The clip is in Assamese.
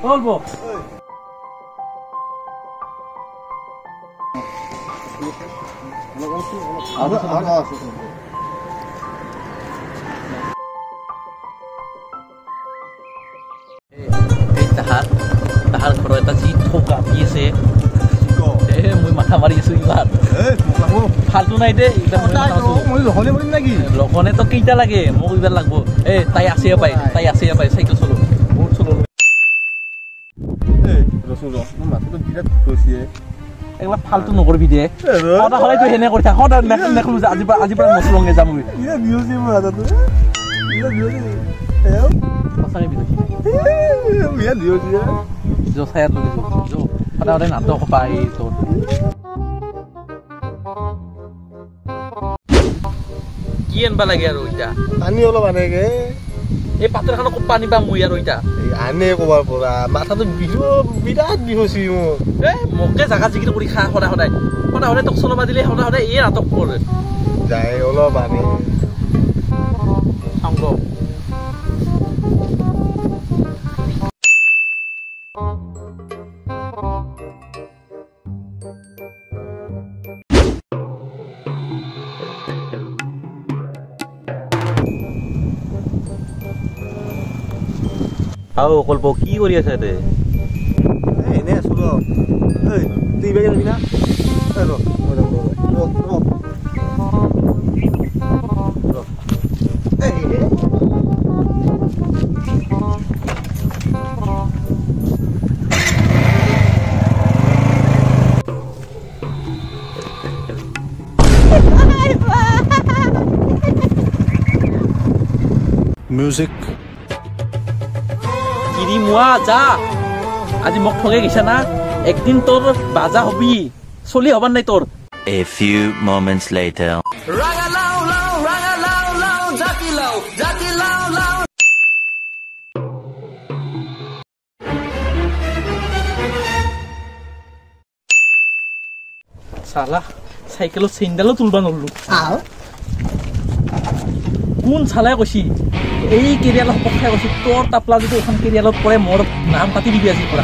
বলব তাহাৰ তাহাৰ ঘৰৰ এটা যি ঠোকা আছে মই মাথা মাৰি আছো এইবাৰ ফাল্টু নাই দেই। লঘনে তো কেইটা লাগে মোক এইবাৰ লাগব। এ তাই আছে পাই, তাই আছে পাই, চাইকেল চলো বহুত চলো। এইগিলা ফাল্টু নকৰিবি দে, সদায় সদায় তই সেনে কৰি থাক, সদায় নেখলো যে আজিৰ পৰা নচলংগে যাম মই। সঁচাকে ছায়াত লৈ যো, সদায় সদায় নাটক পাই তোৰ। কি আনবা লাগে আৰু এতিয়া? পানী অলপ আনেগে। এই পাত্ৰখনত ক'ত পানী পাম মই আৰু এতিয়া? আনে ক'বাৰ পৰা, মাথাটো বিহু বিৰাট বিষ হৈছে মোৰ। এ মোকে জাগা জিকিৰ কৰি খা সদায় সদায়, সদায় সদায় তোক চলাবা দিলে সদায় সদায় এই নাটক কৰে। যায় অলপ আনে। চাওঁ ৰ। আও কল্প কি কৰি আছা তে? এনে আছো ৰ। ঐ তুই এইবাৰ যাবি না? ৰ মই যাম, ৰ ৰ ৰ। মিউজিক কিৰি মোৱা যা, আজি মোক ঠগে গৈছা না, একদিন তোৰ বাজা হবি, চলি হবাৰ নাই তোৰ। A few moments later. চালা চাইকেলত চেইনডালো তুলবা নৰলো। কোন চালাই কৈছি এই কেৰিয়ালত পঠাই কৈছি, তোৰ তাপলা যদি এখন কেৰিয়ালত পৰে মোৰ নাম কাটি দিবি আজিৰ পৰা।